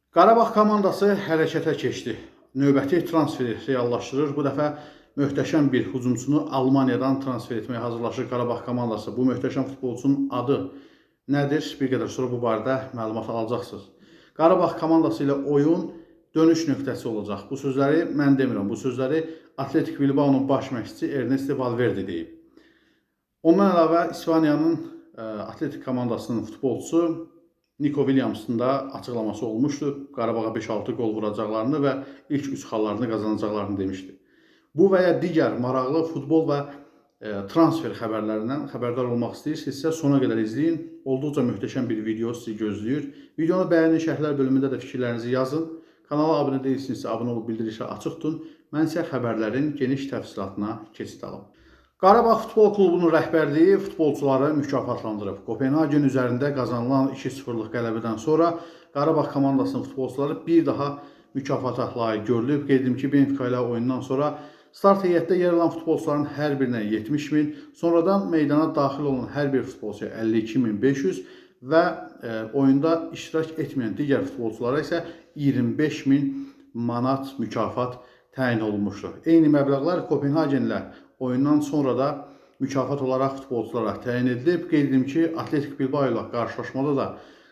Qarabağ komandası hərəkətə keçdi. Növbəti transferi reallaşdırır. Bu dəfə möhtəşəm bir hücumçunu Almaniyadan transfer etməyə hazırlaşır Qarabağ komandası. Bu möhtəşəm futbolçunun adı nədir? Bir qədər sonra bu barədə məlumat alacaqsınız. Qarabağ komandası ilə oyun dönüş nöqtəsi olacaq. Bu sözləri mən demirəm. Bu sözləri Atletik Bilbao'nun baş məşqçisi Ernesto Valverde deyib. Ondan əlavə İspaniyanın Atletik komandasının futbolçusu Nico Williams'ın da açıqlaması olmuşdu. Qarabağa 5-6 qol vuracaqlarını və ilk 3 xallarını qazanacaqlarını demişdi. Bu və ya digər maraqlı futbol və transfer xəbərlərindən xəbərdar olmaq istəyirsinizsə sona qədər izləyin. Olduqca möhtəşəm bir video sizi gözləyir. Videonu bəyənin, şərhlər bölümündə də fikirlərinizi yazın. Kanala abunə deyilsinizsə abunə olub bildirişi açıq tutun. Mən isə xəbərlərin geniş təfsilatına keçid alım. Qarabağ Futbol Klubunun rəhbərliyi futbolçuları mükafatlandırıb. Kopenhagen üzərində qazanılan 2-0-lıq qələbədən sonra Qarabağ komandasının futbolçuları bir daha mükafata layiq görülüb. Qeyd edim ki, Benfica ilə oyundan sonra start heyətdə yer alan futbolçuların hər birinə 70 min, sonradan meydana daxil olan hər bir futbolçuya 52.500 və oyunda iştirak etməyən digər futbolçulara isə 25 min manat mükafat təyin olunmuşdur. Eyni məbləğlər Kopenhagenlə oyundan sonra da mükafat olaraq futbolçulara təyin edilib. Qeyd edim ki, Atletik Bilbao ilə qarşılaşmada da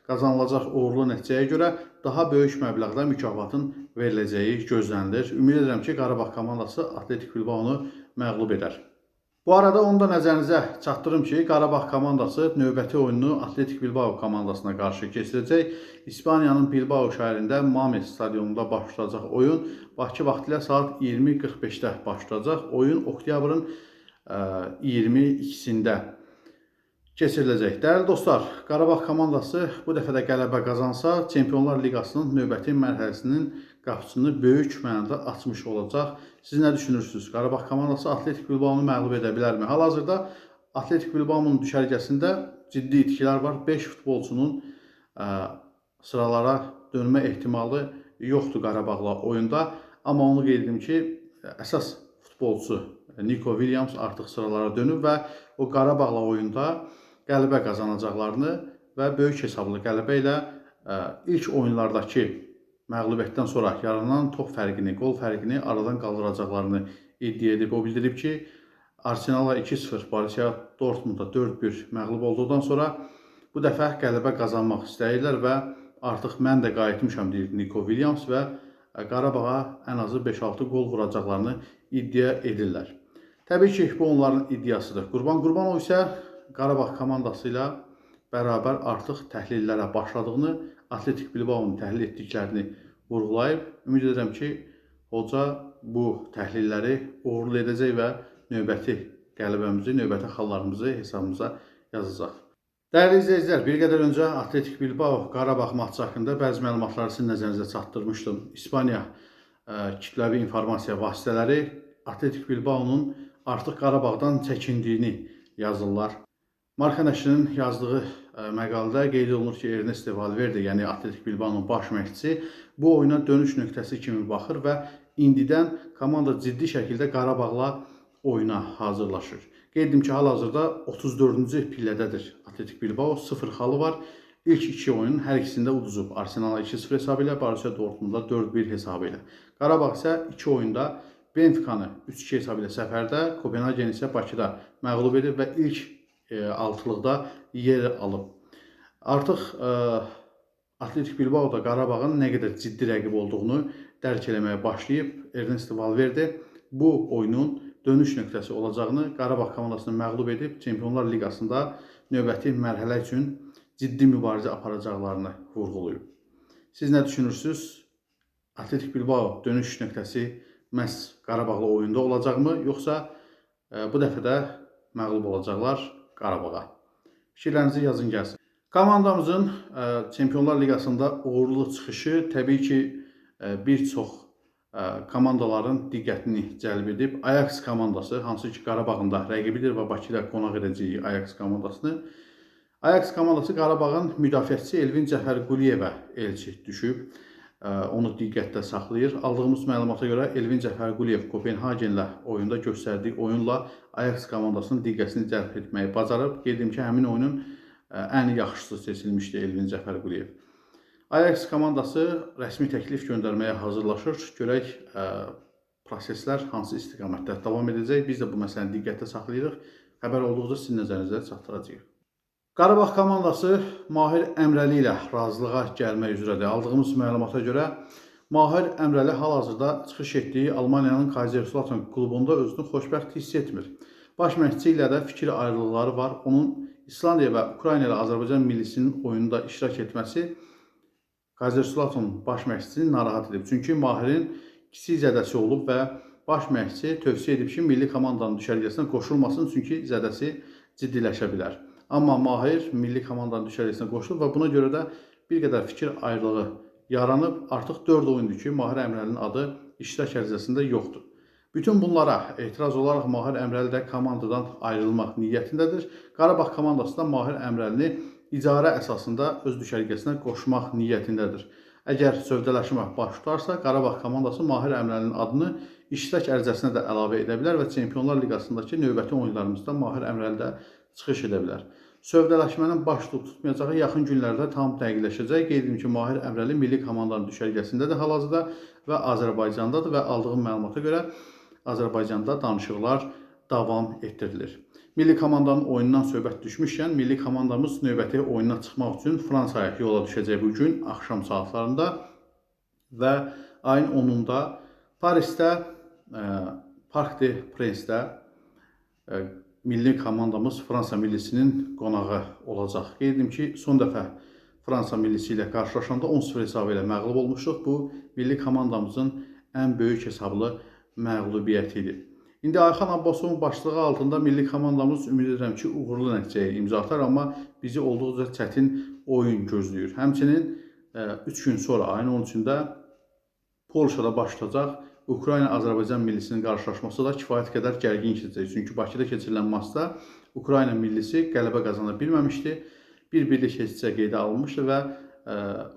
qazanılacaq uğurlu nəticəyə görə daha böyük məbləğdə mükafatın veriləcəyi gözlənilir. Ümid edirəm ki, Qarabağ komandası Atletik Bilbaonu məğlub edər. Bu arada onu da nəzərinizə çatdırım ki, Qarabağ komandası növbəti oyununu Atletik Bilbao komandasına qarşı keçirəcək. İspaniyanın Bilbao şəhərində Mames stadionunda baş tutacaq oyun Bakı vaxtı ilə saat 20:45-də baş tutacaq. Oyun oktyabrın 22-sində keçiriləcək. Dəyərli dostlar, Qarabağ komandası bu dəfə də qələbə qazansa, Çempionlar Liqasının növbəti mərhələsinin qapısını böyük mənada açmış olacaq. Siz nə düşünürsünüz? Qarabağ komandası Atletik Bilbaonu məğlub edə bilərmi? Hal-hazırda Atletik Bilbaonun düşərgəsində ciddi itkilər var. 5 futbolçunun sıralara dönmə ehtimalı yoxdur Qarabağla oyunda. Amma onu qeyd edim ki, əsas futbolçu Nico Williams artıq sıralara dönüb və o Qarabağla oyunda qələbə qazanacaqlarını və böyük hesablı qələbə ilə ilk oyunlardakı məğlubiyyətdən sonra yaranan top fərqini, qol fərqini aradan qaldıracaqlarını iddia edib. O bildirib ki, Arsenala 2-0, Borussia Dortmunda 4-1 məğlub olduqdan sonra bu dəfə qələbə qazanmaq istəyirlər və artıq mən də qayıtmışam deyir Nico Williams və Qarabağa ən azı 5-6 qol vuracaqlarını iddia edirlər. Təbii ki, bu onların iddiasıdır. Qurban Qurbanov isə Qarabağ komandası ilə bərabər artıq təhlillərə başladığını, Atletik Bilbaonu təhlil etdiklərini vurğulayıb. Ümid edirəm ki, hoca bu təhlilləri uğurlu edəcək və növbəti qələbəmizi, növbəti xallarımızı hesabımıza yazacaq. Dəyərli izləyicilər, bir qədər öncə Atletik Bilbao Qarabağ matçı haqqında bəzi məlumatları sizin nəzərinizə çatdırmışdım. İspaniya kütləvi informasiya vasitələri Atletik Bilbaonun artıq Qarabağdan çəkindiyini yazırlar. Marka nəşrinin yazdığı məqalədə qeyd olunur ki, Ernesto Valverde, yəni Atletik Bilbaonun baş məşqçisi bu oyuna dönüş nöqtəsi kimi baxır və indidən komanda ciddi şəkildə Qarabağla oyuna hazırlaşır. Qeyd edim ki, hal-hazırda 34-cü pillədədir Atletik Bilbao, 0 xalı var. İlk iki oyunun hər ikisində uduzub. Arsenala 2-0 hesabı ilə, Borussia Dortmunda 4-1 hesabı ilə. Qarabağ isə iki oyunda Benficanı 3-2 hesabı ilə səfərdə, Kopenhagen isə Bakıda məğlub edib və ilk altılıqda yer alıb. Artıq Atletik Bilbao da Qarabağın nə qədər ciddi rəqib olduğunu dərk eləməyə başlayıb. Ernesto Valverde bu oyunun dönüş nöqtəsi olacağını, Qarabağ komandasını məğlub edib Çempionlar Liqasında növbəti mərhələ üçün ciddi mübarizə aparacaqlarını vurğulayıb. Siz nə düşünürsünüz? Atletik Bilbao dönüş nöqtəsi məhz Qarabağla oyunda olacaqmı, yoxsa bu dəfə də məğlub olacaqlar Qarabağa? Fikirlərinizi yazın gəlsin. Komandamızın Çempionlar Liqasında uğurlu çıxışı təbii ki, bir çox komandaların diqqətini cəlb edib. Ajax komandası, hansı ki Qarabağın da rəqibidir və Bakıda qonaq edəcəyi Ajax komandasını. Ajax komandası Qarabağın müdafiəçisi Elvin Cəfərquliyevə elçi düşüb. Onu diqqətdə saxlayır. Aldığımız məlumata görə Elvin Cəfərquliyev Kopenhagenlə oyunda göstərdiyi oyunla Ajax komandasının diqqətini cəlb etməyi bacarıb. Qeyd edim ki, həmin oyunun ən yaxşısı seçilmişdi Elvin Cəfərquliyev. Ajax komandası rəsmi təklif göndərməyə hazırlaşır. Görək proseslər hansı istiqamətdə davam edəcək. Biz də bu məsələni diqqətdə saxlayırıq. Xəbər olduqca sizin nəzərinizə çatdıracağıq. Qarabağ komandası Mahir Əmrəli ilə razılığa gəlmək üzrədir. Aldığımız məlumata görə Mahir Əmrəli hal-hazırda çıxış etdiyi Almaniyanın Kaiserslautern klubunda özünü xoşbəxt hiss etmir. Baş məşqçi ilə də fikir ayrılıqları var. Onun İslandiya və Ukrayna ilə Azərbaycan millisinin oyunda iştirak etməsi Kaiserslautern baş məşqçisini narahat edib. Çünki Mahirin kiçik zədəsi olub və baş məşqçi tövsiyə edib ki, milli komandanın düşərgəsinə qoşulmasın, çünki zədəsi ciddiləşə bilər. Amma Mahir milli komandanın düşərgəsinə qoşulub və buna görə də bir qədər fikir ayrılığı yaranıb. Artıq 4 oyundur ki, Mahir Əmrəlinin adı iştirak ərizəsində yoxdur. Bütün bunlara etiraz olaraq Mahir Əmrəli də komandadan ayrılmaq niyyətindədir. Qarabağ komandası da Mahir Əmrəlini icarə əsasında öz düşərgəsinə qoşmaq niyyətindədir. Əgər sövdələşmə baş tutarsa, Qarabağ komandası Mahir Əmrəlinin adını iştirak ərizəsinə də əlavə edə bilər və Çempionlar Liqasındakı növbəti oyunlarımızda Mahir Əmrəli də çıxış edə bilər. Sövdələşmənin baş tutub tutmayacağı yaxın günlərdə tam dəqiqləşəcək. Qeyd edim ki, Mahir Əmrəli milli komandanın düşərgəsindədir hal-hazırda və Azərbaycandadır və aldığım məlumata görə Azərbaycanda danışıqlar davam etdirilir. Milli komandanın oyundan söhbət düşmüşkən, milli komandamız növbəti oyuna çıxmaq üçün Fransaya yola düşəcək bu gün axşam saatlarında və ayın 10-unda Parisdə Parc des Princes-də milli komandamız Fransa millisinin qonağı olacaq. Qeyd edim ki, son dəfə Fransa millisi ilə qarşılaşanda 10-0 hesabı ilə məğlub olmuşduq. Bu, milli komandamızın ən böyük hesablı məğlubiyyəti idi. İndi Ayxan Abbasovun başlığı altında milli komandamız ümid edirəm ki, uğurlu nəticəyə imza atar, amma bizi olduqca çətin oyun gözləyir. Həmçinin 3 gün sonra ayın 13-də Polşada baş tutacaq Ukrayna-Azərbaycan millisinin qarşılaşması da kifayət qədər gərgin keçəcək. Çünki Bakıda keçirilən maçda Ukrayna millisi qələbə qazana bilməmişdi. Bir-birlik heç qeydə alınmışdı və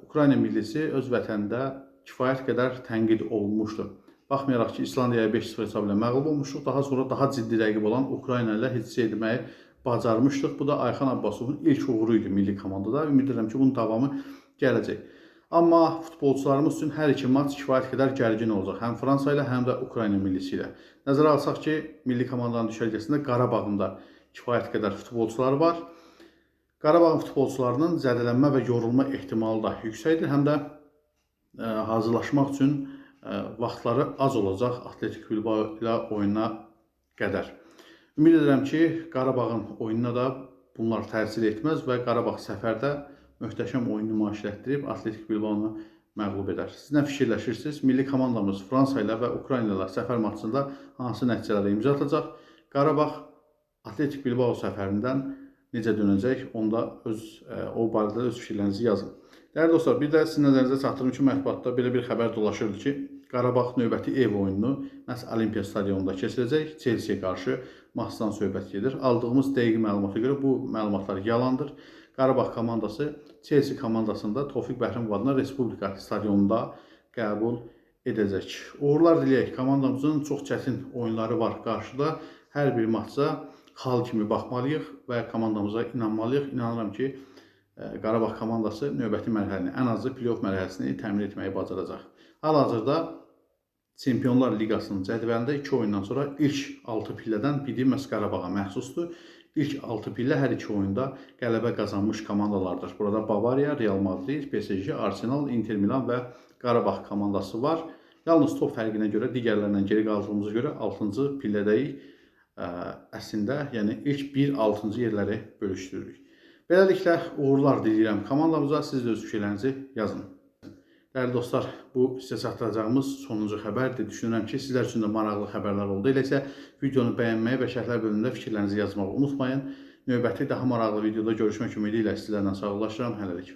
Ukrayna millisi öz vətənində kifayət qədər tənqid olunmuşdu. Baxmayaraq ki, İslandiyaya 5-0 hesabı ilə məğlub olmuşduq. Daha sonra daha ciddi rəqib olan Ukrayna ilə heç etməyi bacarmışdıq. Bu da Ayxan Abbasovun ilk uğuru idi milli komandada. Ümid edirəm ki, bunun davamı gələcək. Amma futbolçularımız üçün hər iki maç kifayət qədər gərgin olacaq. Həm Fransa ilə, həm də Ukrayna millisi ilə. Nəzərə alsaq ki, milli komandanın düşərgəsində Qarabağın da kifayət qədər futbolçuları var. Qarabağın futbolçularının zədələnmə və yorulma ehtimalı da yüksəkdir. Həm də hazırlaşmaq üçün vaxtları az olacaq Atletik Bilbao ilə oyuna qədər. Ümid edirəm ki, Qarabağın oyununa da bunlar təsir etməz və Qarabağ səfərdə möhtəşəm oyun nümayiş etdirib Atletik Bilbaonu məğlub edər. Siz nə fikirləşirsiniz? Milli komandamız Fransa ilə və Ukrayna ilə səfər maçında hansı nəticələrə imza atacaq? Qarabağ Atletik Bilbao səfərindən necə dönəcək? Onda o barədə öz fikirlərinizi yazın. Dəyərli dostlar, bir də sizin nəzərinizə çatdırım ki, mətbuatda belə bir xəbər dolaşırdı ki, Qarabağ növbəti ev oyununu məhz Olimpiya stadionunda keçirəcək. Chelsea-yə qarşı maçdan söhbət gedir. Aldığımız dəqiq məlumata görə bu məlumatlar yalandır. Qarabağ komandası Chelsea komandasında Tofiq Bəhramov adına Respublika stadionunda qəbul edəcək. Uğurlar diləyək. Komandamızın çox çətin oyunları var qarşıda. Hər bir maça xal kimi baxmalıyıq və komandamıza inanmalıyıq. İnanıram ki, Qarabağ komandası növbəti mərhələni, ən azı play-off mərhələsini təmin etməyi bacaracaq. Hal-hazırda Çempionlar Liqasının cədvəlində 2 oyundan sonra ilk 6 pillədən biri məhz Qarabağa məxsusdur. İlk 6 pillə hər iki oyunda qələbə qazanmış komandalardır. Burada Bavariya, Real Madrid, PSG, Arsenal, Inter Milan və Qarabağ komandası var. Yalnız top fərqinə görə digərlərindən geri qaldığımıza görə 6-cı pillədəyik. Əslində, yəni ilk 1-6-cı yerləri bölüşdürürük. Beləliklə uğurlar diləyirəm komandamıza. Siz də öz fikirlərinizi yazın. Dəyərli dostlar, bu sizə çatdıracağımız sonuncu xəbərdir. Düşünürəm ki, sizlər üçün də maraqlı xəbərlər oldu. Elə isə videonu bəyənməyi və şərhlər bölümündə fikirlərinizi yazmağı unutmayın. Növbəti daha maraqlı videoda görüşmək ümidi ilə sizlərlə sağollaşıram. Hələlik.